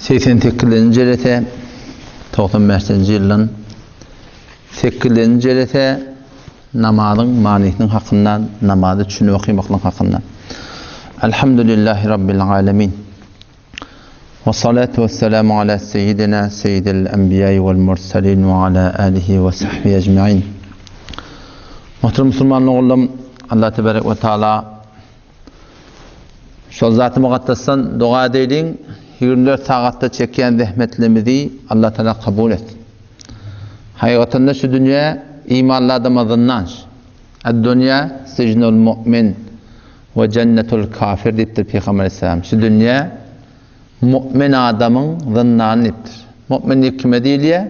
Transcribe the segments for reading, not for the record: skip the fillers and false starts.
88-nji jelese 95-nji ýyldan 8-nji jelese namazyň manysynyň hakynda, namazy düşünip okamaklygyň hakynda. Elhamdülillahi Rabbil alemin. Ve salatu ve selamu ala seyyidina seyyidil enbiýai vel murselin ve ala alihi ve sahbihi ecmain. Muhterem musulman ogullarym, Allah tebarek ve taala Şol Zaty Mugaddasdan doga edeýliň, 24 sagatda çekýän zähmetlerimizi Allah Taala kabul etsin. Hakykatanda şu dünýä imanly adama zyndan. Ad-dunýa sijnul mu'min we jennetul kafir diýipdir Pygamber aleyhisselam. Şu dünýä mu'min adamyň zyndany diýipdir. Mu'min diýip kime diýilýär?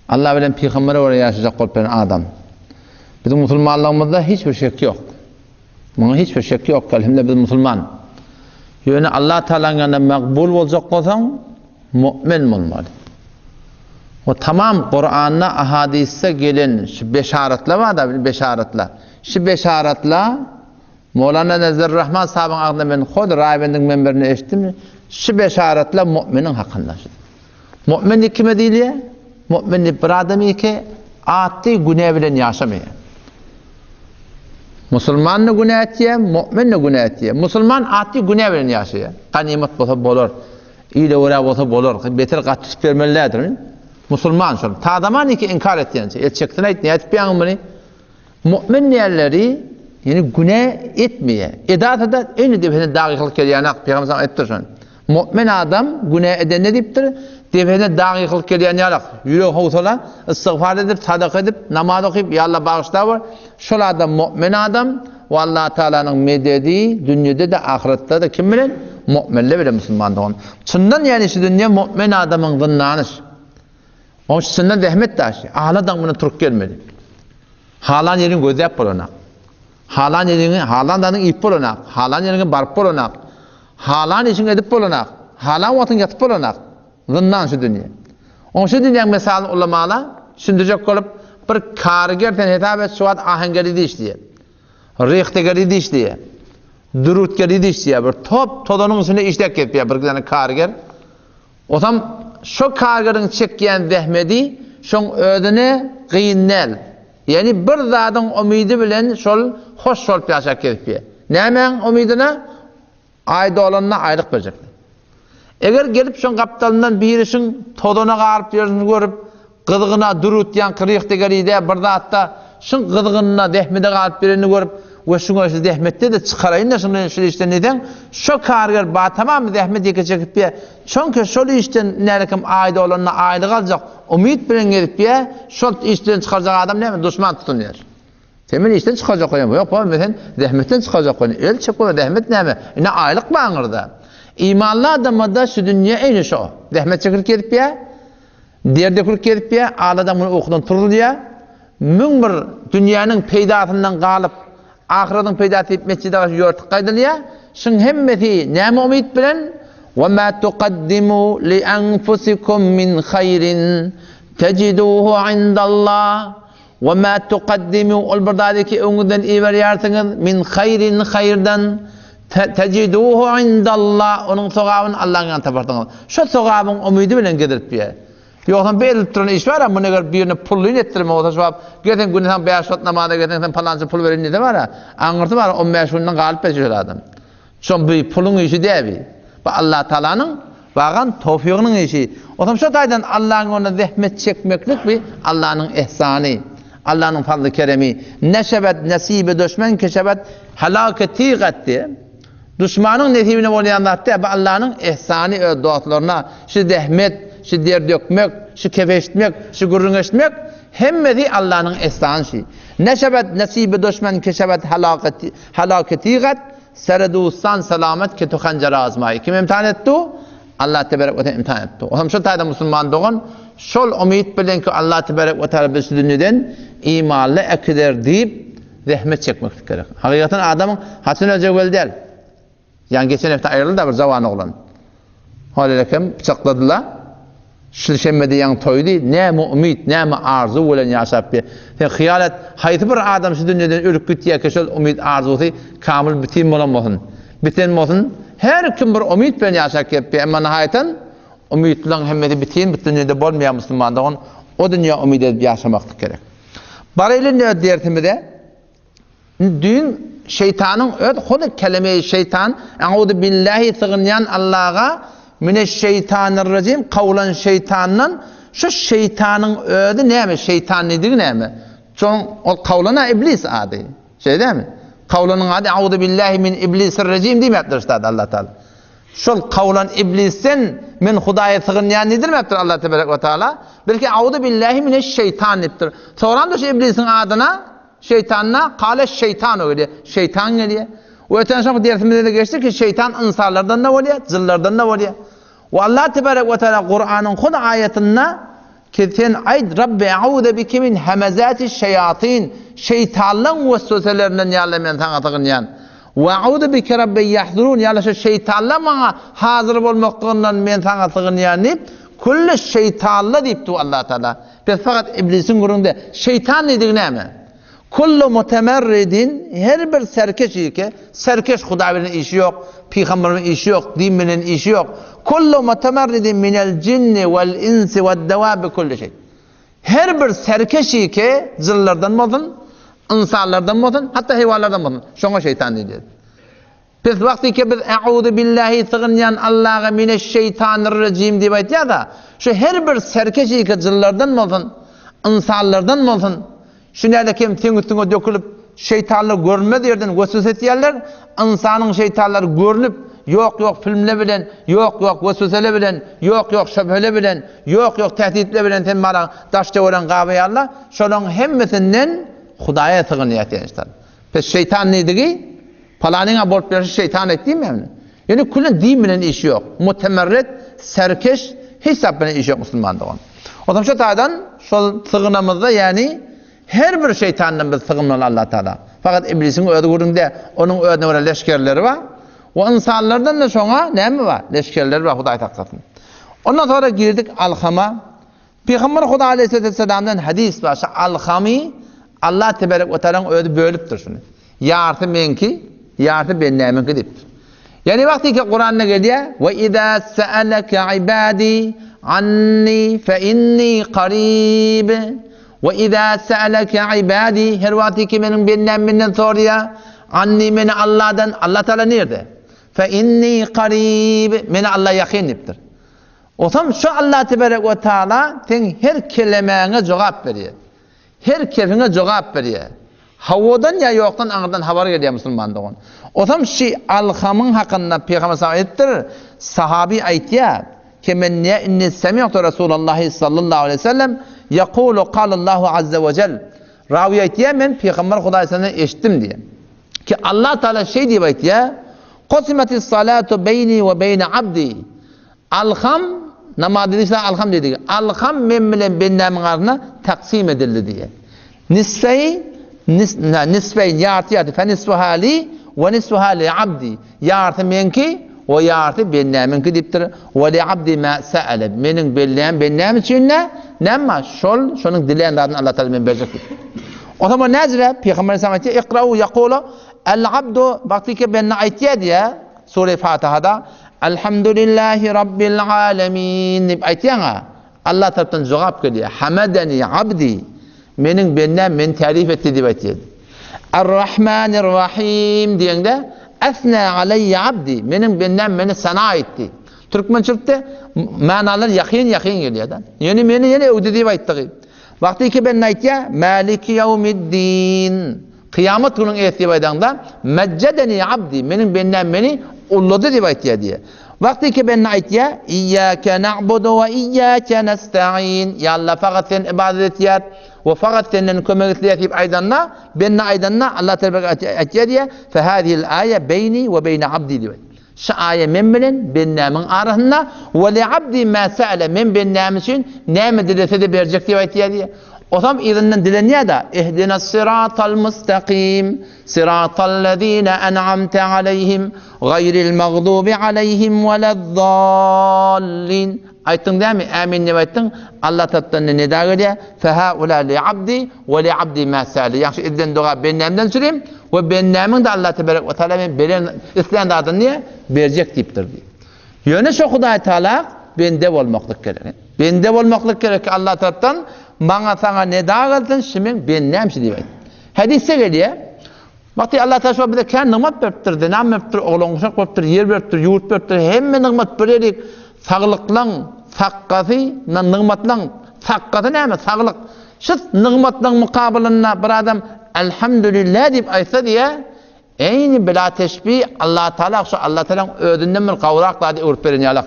Allah bilen pygambere görä ýaşajak bolup ýören adam. Biziň musulmanlygymyzda hiç bir şek ýok. Muňa hiç bir şek ýok, elhamdülillah biz musulman. Ýöne Allah Taalanyň ýanynda makbul boljak bolsaň, mu'min bolmaly. O tamam Kur'anda, ahadisde gelen şu beşaratlar bar da, beşaratlar. Şu beşaratlar Mowlana Nezir Rahman sahabyň agzyndan men hod Raýbendiň menberinde eşitdim. Şu beşaratlar mu'miniň hakynda. Mu'min diýip kime diýilýär? Mu'min diýip bir adam ki, atdy günä bilen ýaşamaýar. Musulman da günä etýär, mu'min de günä etýär. Musulman atdy günä bilen ýaşaýar. Ganymat bolsa bolar. Ile görä bolsa bolar. Beter gaty tutup bermeli däldir. Musulman şol. Ta zaman iki inkar etýänçe. El çeksin aýt, nädip ýaňy muny? Mu'min diýenleri, ýani günä etmeýär. Edasa-da ene depesine dag ýykylyp gelýän-ak, Pygamber sallam aýdypdyr şony. Mu'min adam günä edende diýipdir, depesine dag ýykylyp gelýän ýalak, ýüregi howsala, istigfar edip, sadaka edip, namaz okyp, ýa Allah bagyşla bor. Şol adam mu'min adam we Allah Taalanyň mededi dünýede-de, ahyretde-de kim bilen? Mu'minler bilen musulman dogan. Çyndan ýani şu dünýe mu'min adamyň zyndanyş. Oň çyndan zähmet daşy. Ala daň bilen turup gelmeli. Halan ýeriňi gözläp bolanak. Halan ýeriňi, halan zadyňy iýip bolanak. Halan ýeriňe baryp bolanak. Halan işiňi edip bolanak. Halan wagtyň ýatyp bolanak. Zyndan şu dünýe. Oň şu dünýäň mesalyny ulamala düşündirjek bolup, bir karyger sen hesap et şu wagt ahengeride işleýär. Rihtigeride işleýär. Dürütgeride işleýär. Bir top tozanyň içinde işläp gezýär bir giden karyger. Osam şo kargeriň çekýän zähmedi şoň özüne gyn däl. Ýagny bir zadyň umydy bilen şol hoş bolup ýaşap gezipýär. Nämäň umydyna? Aý dolanda aýlyk berjekler. Eger gelip şoň gapdalyndan biri şuň tozana garyp ýörşüni görüp, Gyzgyna dürütýän kryhdegeride bir zatda şuň gyzgynyna zähmede galyp berenini görüp we şuňa şu zähmetde-de çykaraýyn-da şuny şul işden diýseň, şo karger ba tamam zähmet ýeke çekipýä. Çonki şol işden nälekem aý dolanda aýlyk aljak umyt bilen gezipýä, şol işden çykarjak adam näme duşman tutunýar. Sen meni işden çykarjak bolýaň. Ýok, baba, men seni zähmetden çykarjak bolýan. El çek baba, zähmet näme? Ine aýlyk bar aňyrda. Imanly adama-da şu dünýe eýni şo. Zähmet çekilip gezipýä. Der dökülip gezipýär, al adam muny ukudan turuzýar. 1001 dünýäniň peýdasyndan galyp, ahyratyň peýdasy diýip mesjide garşy ýörtük gaýdylýar. Şuň hemmesi näme umyt bilen? Wa ma tuqaddimu li anfusikum min haýrin tejiduhu indallah. Wa ma tuqaddimu ol bir zady ki öňüňizden iberýärsiňiz min haýrin haýyrdan tejiduhu indallah onuň sogabyny Allahyň ýanynda taparsyňyz. Şo sogabyň umydy bilen gezilip ýör. Ýogsam bu edilip duran iş bar-a, muny eger birine pullyny etdirmek bolsa şu wagt gel sen günde saňa bäş wagt namaza gelseň sen palança pul bereýin diýse bar-a, aňyrsy bar on bäş günden galyp berjek şol adam. Şo bu puluň işi däl bi. Bu Allah Taalanyň bagan towfygynyň işi. Otam şo taýdan Allahyň ýolunda zähmet çekmeklik bi Allanyň ihsany. Allanyň fazly keremi. Neşebet nesibi duşmen keşebet halake tigat diýe. Duşmanyň nesibine bolýan zat däl, bu Allanyň ihsany öz dostlaryna. Şu zähmet, şu der dökmek, şu kep eşitmek, şu gürrüň eşitmek hemmesi Allanyň ihsany şi. Neşebet nesibi duşmen keşebet halake tigat Sere dustan selamet ki tu hanjar azmaý. Kim imtihan etdi? Allah teberek we teala imtihan etdi. Olam şol taýda musulman dogan şol umyt bilen ki Allah teberek we teala bizi şu dünýeden imanly äkider diýip zähmet çekmeklik gerek. Hakykatdan adamyň haçan öljegi belli däl. Ýa geçen hepde aýryldy bir jawan oglan. Hol pyçakladylar. Şul şenbede ýaňy toýdy, näme umyt, näme arzuw bilen ýaşap ýör. Sen hyýal et, haýsy bir adam şu dünýeden ölüp gitýärkä şol umyt arzuwsy kamyl bitin bolan bolsun. Biten bolsun. Her kim bir umyt bilen ýaşap gelipdir, emma nahaýatan. Umytlaryň hemmesi bitin bu dünýede bolmaýar musulman dogan, o dünýä umyt edip ýaşamaklyk gerek. Baraýly indi öz dersimize. Düýn şeýtanyň öz hudy keleme-i şeýtan, Euzu billahi sygynýan Allaha mineşşeýtanirrejim kowlan şeýtandan şu şeýtanyň özi näme şeýtan diýdigi näme? Şoň ol kowlan-a iblis ady. Şeýle dälmi? Kowlanyň ady Euzu billahi min iblisirrejim diýmäpdir ştada Allah Taala. Şol kowlan iblisden men Hudaýa sygynýan diýdirmäpdir Allah teberek we taala. Belki Euzu billahi mineşşeýtan diýipdir. Sorandyr şu iblisiň adyna Şeýtanda kale şeýtanu gelýär. Şeýtan gelýär. We öten şoňky dersimizde-de geçdi ki, şeýtan ynsanlardan-da bolýar, jynlardan-da bolýar. We Allah tebarek we taala Kuranyň hut aýatynda ki sen aýt Rabbi euzu bike min hemezati şeýatin şeýtanlaň wesweselerinden ýa Allah men saňa sygynýan. We euzu bike Rabbi ýahzurun ýa Allah şu şeýtanlaň maňa hazyr bolmaklygyndan men saňa sygynýan diýip külli şeýtanla diýipdi Allah taala. Biz fakat iblisiň gürrüňde şeýtan diýdigi näme? Kullu mutemerridin her bir serkeş ýeke, serkeş Hudaý bilen işi ýok, pygamber bilen işi ýok, din bilen işi ýok. Kullu mutemerridin minel jinni vel insi ved dewabi kulli şey. Her bir serkeş ýeke jynlardan bolsun, ynsanlardan bolsun, hatda heýwanlardan bolsun, şoňa şeýtan diýilýär. Pes wagtyke biz E'uzu billahi sygynýan Allaha mineşşeýtanirrejim diýip aýtýarda, şu her bir serkeş ýeke jynlardan bolsun, ynsanlardan bolsun, şu näde kem seň üstüňe dökülip şeýtanlar görünmez ýerden weswese etýärler, ynsanyň şeýtanlary görünip, ýok ýok filmle bilen, ýok ýok weswesele bilen, ýok ýok şöbhele bilen, ýok ýok tähditler bilen sen mara daş töweregiňi gabaýarlar, şolaryň hemmesinden Hudaýa sygynýar diýen. Pes şeýtan diýdigi, Palanyňa bolup berşi şeýtan et diýmeýärmi? Ýöne küllen din bilen işi ýok. Mutemerrit, serkeş, hiç zat bilen işi ýok musulman dogan. Onsoň şu taýdan şol sygynamyzda ýagny her bir şeýtandan biz sygynmaly Allah Taala. Fakat iblisiň özi gürrüňde, onuň özüne görä leşgerleri bar. We ynsanlardan-da şoňa näme bar? Leşgerleri bar, Hudaý saklasyn. Ondan sonra girdik alhama. Pygamber Huda aleýhissalamdan hadys bar, şu alhamy Allah teberek we taalaň özi bölüpdir şuny. Ýarty meňki, ýarty bendämiňki diýipdir. Ýagny wagty ki Kuranda gelýär, we iza sa'alaka ibadi anni fe inni qarib. We iza sa'alaka ibadi her wagty ki meniň bendäm menden soraýar, anni meni Allahdan, Allah taala nirde? Fe inni qarib, meni Allah ýakyn diýipdir. Osam şu Allah teberek we taala seň her kelemäňe jogap berýär. Her kefiňe jogap berýär. Hawadan ýa ýokdan aňyrdan habar gelýär musulman dogan. Osam şi alhamyň hakynda Pygamber sallam aýdypdyr, sahaby aýtýar, Ke men nä inni semi'tu Resulallahi sallallahu aleýhi we sellem ýekulu kalallahu azze we jel. Rawy aýtýar, men Pygamber Hudaý sallam eşitdim diýýär. Ki Allah Taala şeý diýip aýtýar, Kusimetis salatu beýni we beýne abdi. Alham, namaz diýdikse alham diýdik. Alham men bilen bendämiň arasynda taksim edildi diýýär. Nisfeý, nis, nisfeýn, ýarty ýarty, fe nisfuha li we nisfuha li abdi. Ýarty meňki we ýarty bendämiňki diýipdir. We li abdi ma sa'ale. Meniň bellän bendäm üçin ne? Näme? Şol, şonuň dilän zadyny Allah Taala men berjek diýipdir. O zaman näzire Pygamber sallallahu aleyhi ve sellem aýtýar, Ikra'u yaqulu el abdu wagtyky bende aýtýar diýýär. Sure Fatihada Elhamdülillahi Rabbil alemin diýip aýtýaň-a, Allah tarapdan jogap gelýär. Hamadani abdi. Meniň bendäm meni täryp etdi diýip aýtýar. Ar-Rahmanir-Rahim diýeňde Esna alayya abdi. Meniň bendäm meni sana etdi. Türkmençilikde manalar ýakyn-ýakyn gelýär-de. Ýöne meni ýene öwdi diýip aýtdygy. Wagty ki bende aýtýar, Maliki ýawmiddin. Kyýamat günüň eýesi diýip aýdaňda, Mejjedeni abdi, meniň bendäm meni ullady diýip aýtýar diýýär. Wagty ki bende aýtýar, Iýýäke na'budu we iýýäke nesta'in, Ýa Allah fakat sen ybadat etýäs we fakat senden kömek isleýäs diýip aýdanda, bende aýdanda Allah tebarek aýtýar diýýär, Fehazihil aýe beýni we beýne abdi diýip aýtýar. Şu aýa men bilen bendämiň arasynda, we li abdi ma sa'ale, men bendäm üçin näme dilese-de berjek diýip aýtýar diýýär. Osam yzyndan dilenýär-de, Ihdinas siratal mustaqim, siratal lezine en'amte aleýhim, gaýril magdubi aleýhim weleddallin. Aýtdyň dämi? Ämin diýip aýtdyň. Allah tarapdan nida gelýär, Fehaula li abdi we li abdi ma sa'ale. Ýagşy edilen doga bendämden sürim we bendämiň-de Allah tebarek we taala men beren islän zadyny diýýär, berjek diýipdir diýip. Ýöne şo Hudaý Taala. bende bolmaklyk gerek. Bende bolmaklyk gerek ki Allah tarapdan maňa saňa neda gelsin, şu meň bendäm şu diýip aýt. Hadisde gelýär. Wagty Allah Taala şo bize kän nygmat beripdir, zenan beripdir, oglan-uşak beripdir, ýer beripdir, ýurt beripdir, hemme nygmat bir erik. Saglyklaň sakgasy, nygmatlaň sakgasy näme? Saglyk. Şu nygmatlaň mukabylynda bir adam Elhamdülillah diýip aýtsa diýä, eýni bila teşbih Allah Taala şu Allah Taalaň özünden bir gawrak zady öwrüp beren ýalak.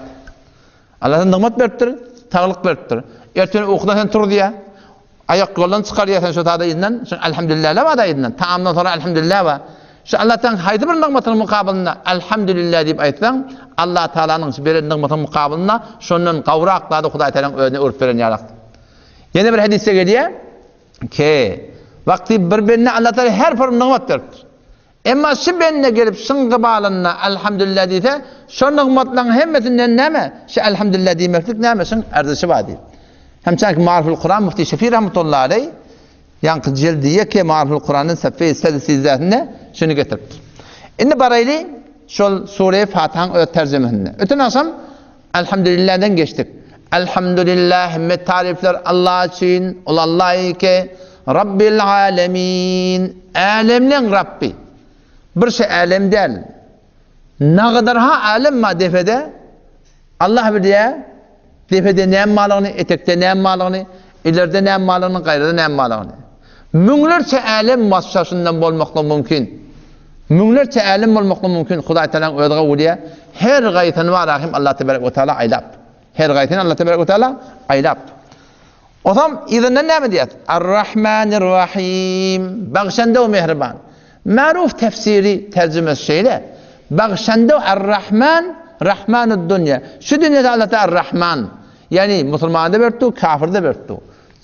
Allah sana nygmat beripdir, saglyk beripdir. Ertir ukudan sen tur diýä. Aýak ýoldan çykarýar sen şu sada yzyndan, şu elhamdülillah bar da yzyndan. Taamdan sonra elhamdülillah bar. Şu Allah taala haýsy bir nygmatynyň mukabylynda elhamdülillah diýip aýtsaň, Allah taalanyň şu beren nygmatynyň mukabylynda şondan gawrak zady Hudaý taalaň özüne öwrüp beren ýalak. Ýene bir hadisde gelýär ki, wagty bir bende Allah taala her bir nygmat beripdir. Emma şu bende gelip şyň gybalynda Elhamdülillah diýse, şo nygmatlaryň hemmesinden näme, şu Elhamdülillah diýmeklik näme, şyň erzişi bar diýip. Hem çanki Maariful Kuran Mufti Şefi rahmetullahi aleý ýaňky jildi ýeke Maariful Kuranyň safeýi sedisizäsinde şuny getiripdir. Indi baraýly şol Sure-i Fatihaň öz terjimesinde. Öten agşam Elhamdülillahden geçdik. Elhamdülillah hemme taryflar Allah üçin, ol Allah eke, Rabbil alemin, älemleň Rabbi. Bir şey älem däl. Nagadar ha älem ma depede, Allah bilýär, depede näme malygyny, etekde näme malygyny, ileride näme malygyny, gaýrada näme malygyny. Müňlerçe älem wasşaşyndan bolmaklygy mümkin. Müňlerçe älem bolmaklygy mümkin. Hudaý Tagalaň özi gowulyýar. Her gaýsyny bar rahim Allah tebarek we taala aýlap. Her gaýsyny Allah tebarek we taala aýlap. Osam yzyndan näme diýýär? Ar-Rahmanir-Rahim. Bagşanda we mähriban. Maruf tefsiri terjimesi şeýle. Bagşanda Ar-Rahman, Rahmanud dunýa. Şu dünýede Allah Teala Ar-Rahman. Ýagny musulmana-da beripdi, kafire-de beripdi.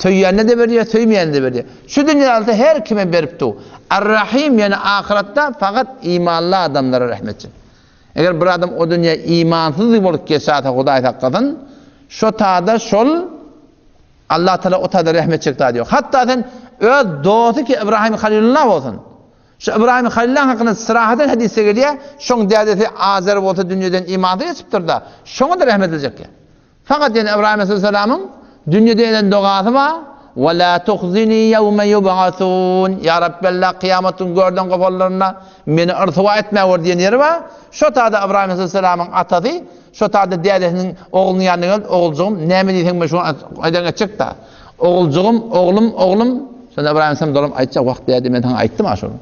Söýýänine-de berýär, söýmeýänine-de berýär. Şu dünýede Allah her kime berip dur. Ar-Rahim ýagny ahyratda fakat imanly adamlara rehmet etjek. Eger bir adam o dünýä imansyz bolup geçäse Hudaý saklasyn, şo tada şol Allah Taala o tada rehmet etjek zady ýok. Hatda sen öz dosty ki Ibrahim Halilullah bolsun. Şu Ibrahim Halilullah hakynda syrahaten hadisde gelýär, şoň dädesi Azer bolsa dünýeden imansyz geçipdir-da, şoňa-da rehmet ediljek. Fakat ýene Ybraýym aleyhisselamyň dünýede eden dogasy bar, Ve la tuhzini ýewme ýub'asun. Ýa Rabbi Allah kyýamatyň görden gopanlarynda meni yrsywa etmäwer diýen ýeri bar. Şo tada Ybraýym aleyhisselamyň atasy şo tada dädesiniň oglunyň ýanyna gelip, Oguljygym, näme diýseň men şuny aýdan etjek-dä. Oguljygym, oglum, oglum. Şonda Ybraýym aleyhisselam dolanyp aýtjak, Wah däde, men saňa aýtdym-a şony.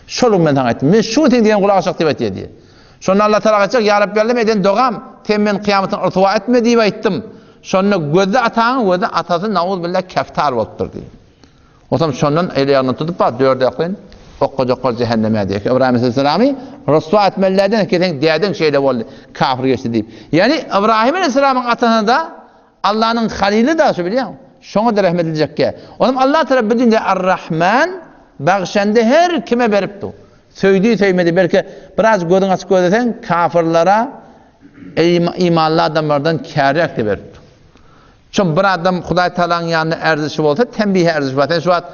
Şol gün men saňa aýtdym. Men şu gün seň diýeniňe gulak asjak diýip aýtýar diýýär. Şonda Allah Tagala aýtjak, Ýa Rabbi Allam eden dogam, sen meni kyýamatdan ryswa etme diýip aýtdym. Şonda gözde ataňy gözde atasy nauzbillah keftar bolupdyr diýip. Otam şondan el ýagyndan tutup bar dördeklin okgajak bol jähenneme diýip. Ibrahim aleyhissalamy ryswa etmelilerden ki seň dädeň şeýle boldy, kafir geçdi diýip. Ýani Ibrahim aleyhissalamyň atasyna da Allanyň Halyly da şu bilýäň. Şoňa da rehmet ediljekkä. Onam Allah tarap bu dünýä Ar-Rahman bagşandy her kime beripdi. Söýdi söýmedi belki biraz gözüň açyp gözleseň kafirlara imanly adamlardan kärräk de beripdi. Çün bir adam Hudaý Tagalaň ýanynda erzişi bolsa tembihe erzişi bar. Sen şu wagt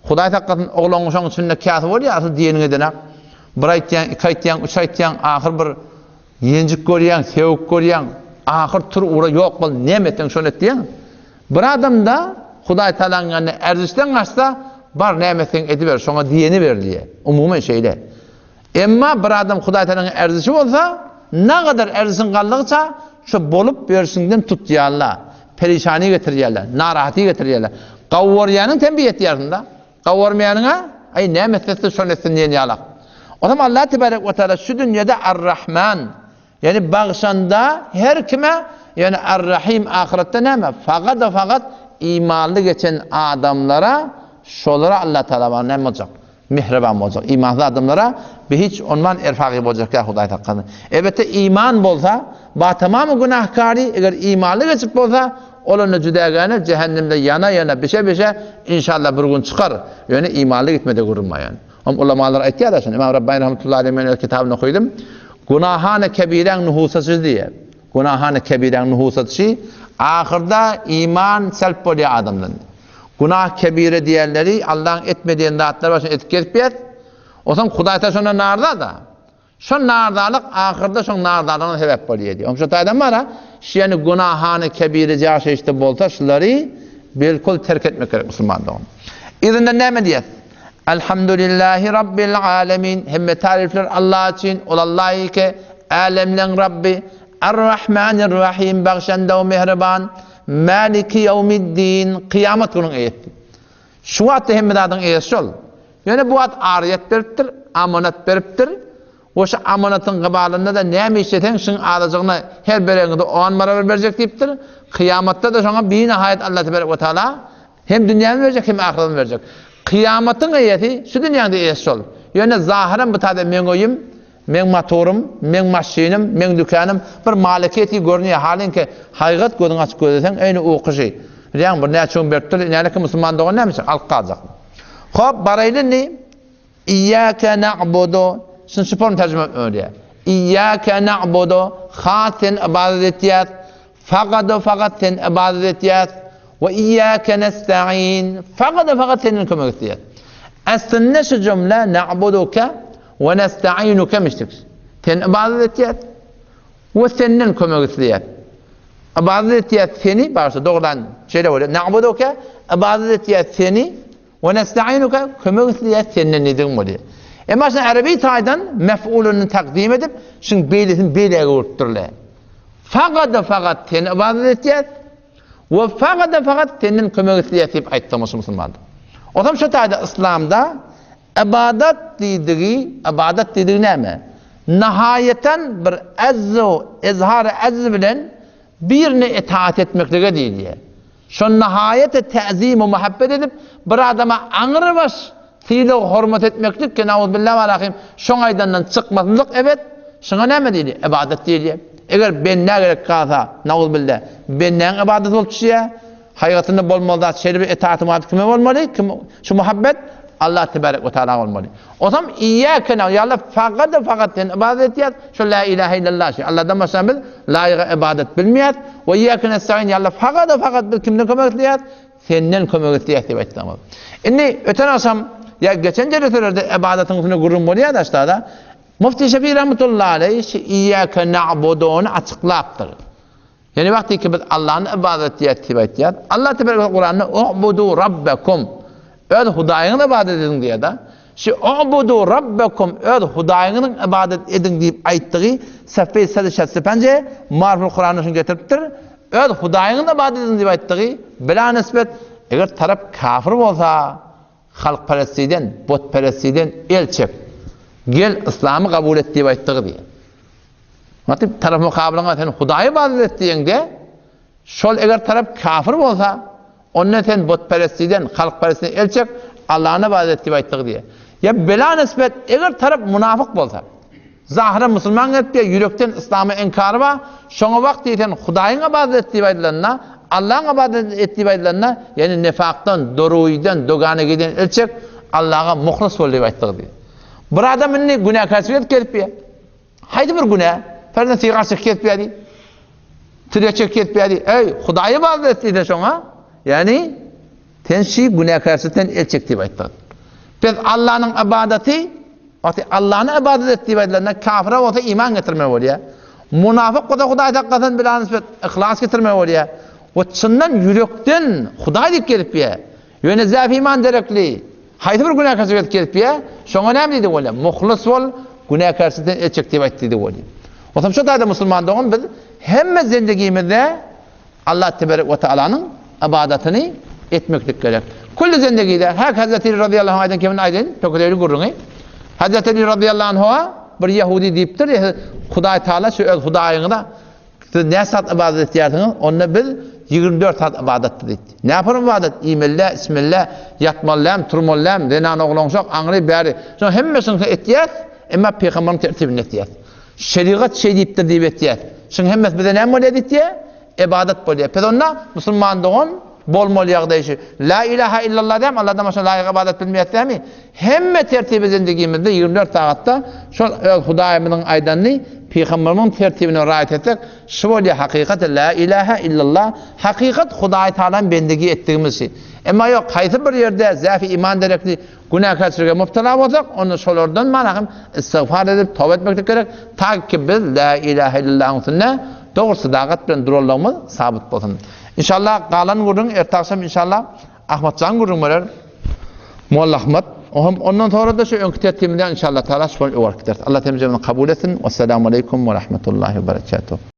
Hudaý saklasyn oglan uşaň içinde käsi bolýar asyl diýeniňi edenak. Bir aýtýaň, iki aýtýaň, üç aýtýaň, ahyr bir Ýenjik görýäň, sögüp görýäň, ahyr tur ugra ýok bol, näme etseň şony et diýýäň. Bir adamda Hudaý Tagalaň ýanynda erzişden gaçsa, bar näme etseň ediber, şoňa diýeni ber diýýär. Umuman şeýle. Emma bir adam Hudaý Tagalaň erzişi bolsa, nagadar erzişiň galdygyça, şo bolup ýörşüňden tutýarlar, perişany getirýärler, narahaty getirýärler. Gawurýanyň tembiýe etýärsiň-da. Gawarmaýanyňa, aý näme etse şony etsin diýen ýalak. Onam Allah tebarek we taala şu dünýede Ar-Rahman, ýagny bagşanda her kime, ýöne Ar-Rahim ahyretde näme? Fagada fagat imanly geçen adamlara, şolara Allah taala bar näme boljak? Mähriban boljak. Imansyz adamlara bi hiç onman erfagy boljak ýa Hudaý saklasyn. Elbetde iman bolsa, ba tamamy günahkary, eger imanly geçip bolsa, Ol onda jüdägäne jähennemde ýana-ýana, bişe-bişe, inşallah bir gün çykar. Ýöne imanly gitmede gürrüň bar ýöne. Hem ulamalar aýtýar-da şony. Imam Rabbani rahmetullahi aleyh men öz kitabynda okydym. Günahany kebiräň nuhusaçy diýýär. Günahany kebiräň nuhusaçy ahyrda iman selp bolýar adamdan. Günah kebire diýenleri Allaň etme diýen zatlary başyna edip gezip ýer. Onsoň Hudaý ta şondan narza-da. Şo narzalyk ahyrda şoň narzalygyna sebäp bolýar diýýär. Oň şo taýdan bar-a. şu ýany günahany kebire ýaşaýyşda bolsa şulary bilkul terk etmek gerek musulman dogan. Yzyndan näme diýýäs? Elhamdülillahi Rabbil alemin. Hemme taryflar Allah üçin, ol Allah ýeke, älemleň Rabbi. Ar-Rahmanir-Rahim, bagşandaw mähriban. Maliki ýewmiddin, kyýamat günüň eýesi. Şu wagtda hemme zadyň eýesi şol. Ýöne bu wagt aryýet beripdir, amanat beripdir. We şu amanatyň gybalynda-da näme işleseň, şuň azajygyny her beregiňde on barabar berjek diýipdir. Kyýamatda-da şoňa binahaýat Allah tebarek we taala hem dünýäni berjek, hem ahyretini berjek. Kyýamatyň eýesi, şu dünýäň-de eýesi şol. Ýöne zahyran bu taýda meň öýüm, meň motorym, meň maşynym, meň dükanym bir maliketi görünýär, halyňky haýgat gözüňi açyp gözleseň, eýni uky şi. Bilýäňmi, bir näçe gün beripdir, nälekin musulman dogan näme üçin alyp galjak. Hop, baraýly indi. Iýýäke na'budu, şuny şu form terjime etmeli. Iýýäke na'budu, has sen ybadat etýäs, fagada fagat sen ybadat etýäs, we iýýäke nesta'in, fagada fagat senden kömek isleýäs. Aslynda şu jümle na'buduke we nesta'inuke mişdik. Sen ybadat etýäs we senden kömek isleýäs. Ybadat etýäs seni, başda dogrudan şeýle bolýar. Na'buduke, ybadat etýäs seni We nestainuke, kömek isleýäs senden diýdigim bolýar. Emma şuny arabi taýdan mef'ulyny takdim edip, şuň beýlesini beýläge öwrüpdirler. Fagada-fagat seni ybadat etýäs we fagada-fagat senden kömek isleýäs diýip aýtdygymyz şu musulmandyr. Onsoň şu taýda yslamda ybadat diýdigi, ybadat diýdigi näme? Nahaýatan bir azzu, izhar azz bilen birine itaat etmeklige diýilýär. Şo nahaýata täzim-u muhabbet edip, bir adama aňrybaş sylag-hormat etmeklik ki, nauzubilla we alahim, şoň aýdandan çykmasynlyk ebet, şuňa näme diýilýär? Ybadat diýilýär. Eger bendä gerek galsa, nauzubilla, bendäň ybadaty bolup düşýär. Haýgatynda bolmaly zat şeýle bir itaat-u kime bolmaly? Kim şu muhabbet? Allah tebarek we taala bolmaly. Onsoň iýýäke na'budu, ýa Allah fakat-da fakat sen ybadat etýäs, şol la ilahe illallah şi. Allahdan başga biz laýyga ybadat bilmeýäs. We iýýäke nestaîn, ýa Allah fakat-da fakat biz kimden kömek isleýäs? Senden kömek isleýäs diýip aýtsaňyz. Indi öten agşam ýa geçen jeleselerde ybadatyň üstünde gürrüň bolýar daşda-da. Mufti Şefi rahmetullahi aleýh şi iýýäke na'buduny açyklapdyr. Ýöne wagty ki biz Allany ybadat edýäs diýip aýtýas. Allah tebarek we Kuranda U'budu rabbakum öz Hudaýyňyzy ybadat ediň diýýär-de. Şu U'budu rabbakum öz Hudaýyňyzyň ybadat ediň diýip aýtdygy Safeý sady şästi panje Marful Kuranda şuny getiripdir. Öz Hudaýyňyzy ybadat ediň diýip aýtdygy bila nisbet eger tarap kafir bolsa halkperestiden, butperestiden el çek. Gel yslamy kabul et diýip aýtdygy diýýär. Nädip tarap mukabylyňa sen Hudaýa ybadat et diýeňde, şol eger tarap kafir bolsa, onda sen butperestiden, halkperestiden el çek, Allana ybadat et diýip aýtdygy diýýär. Ýa bela nisbet eger tarap munafyk bolsa, zahyra musulman gelip diýýär, ýürekden yslama inkary bar, şoňa wagt diýýär sen Hudaýyň ybadat et diýip aýdylanda, Allaň ybadat et diýip aýdylanda, ýagny nifakdan, doruýdan, doganegiden el çek, Allaga muhlis bol diýip aýtdygy diýýär. Bir adam indi günäkärçilik edip gelip diýýär. Haýsy bir günä? Ferden sigar çekip gezip ýaly. Tirýek çekip gezip ýaly. Eý, Hudaýa ybadat et diýse şoňa, ýagny sen şi günäkärçilikden el çek diýip aýtdy. Biz Allanyň ybadaty, wagty Allany ybadat et diýip aýdylanda kafira bolsa iman getirme bolýar. Munafyk bolsa Hudaý saklasyn bila nisbet yhlas getirme bolýar. We çyndan ýürekden Hudaý diýip gezip ýa. Ýöne zäf iman derekli haýsy bir günäkärçilik edip gezip ýa, şoňa näme diýdi bolýar? Muhlys bol, günäkärçilikden el çek diýip aýtdy diýdi bolýar. Onsoň şu taýda musulman dogan biz hemme zendigimizde Allah teberek we taalanyň ybadatyny etmeklik gerek. Külli zendigide hak Hazreti Ali razyýallahu anh aýdan kemini aýdaýyn, töküleýli gürrüňi. Hazreti Ali razyýallahu anhu'a bir ýehudi diýipdir, Hudaý Taala şu öz Hudaýyňyza Siz näçe saat ybadat etýärsiňiz? Onda biz 24 saat ybadatda diýdi. Näme ybadat? Iýmeli-dä, içmeli-dä, ýatmaly-däm, turmaly-däm, zenan oglanşak, aňry, bäri. Şonuň hemmesini etýäs, emma pygamberiň tertibinde etýäs. Şerigat şeý diýipdir diýip etýäs. Şunuň hemmesi bize näme bolýar diýdi? Ybadat bolýar. Pes onda musulman dogan bolmaly ýagdaý şu. La ilaha illallah dämi? Allahdan başga laýyk ybadat bilmeýäs dämi? Hemme tertibi zindigimizde 24 sagatda şol öz Hudaýymyzyň aýdanyny Pygamberimiziň tertibine raýat etsek, şu bolýar hakykat la ilaha illallah, hakykat Hudaý Taalany bendigi etdigimiz şi. Emma ýok, haýsy bir ýerde zäfi iman derekli günäkärçilige mubtala bolsak, onda şolardan mana hem istigfar edip toba etmeklik gerek, ta ki biz la ilaha illallahyň üstünde. Dogry sadagat bilen duranlygymyz sabyt bolsun. Inşallah galan gürrüň erte agşam inşallah Ahmatjan gürrüň berer. Molla Ahmat. Ohm ondan sonra da şu öňki tertibimizden inşallah taala şol öwürip gideris. Allah temizlemini kabul etsin. Wessalamu aleýkum we rahmetullahi we berekatuh.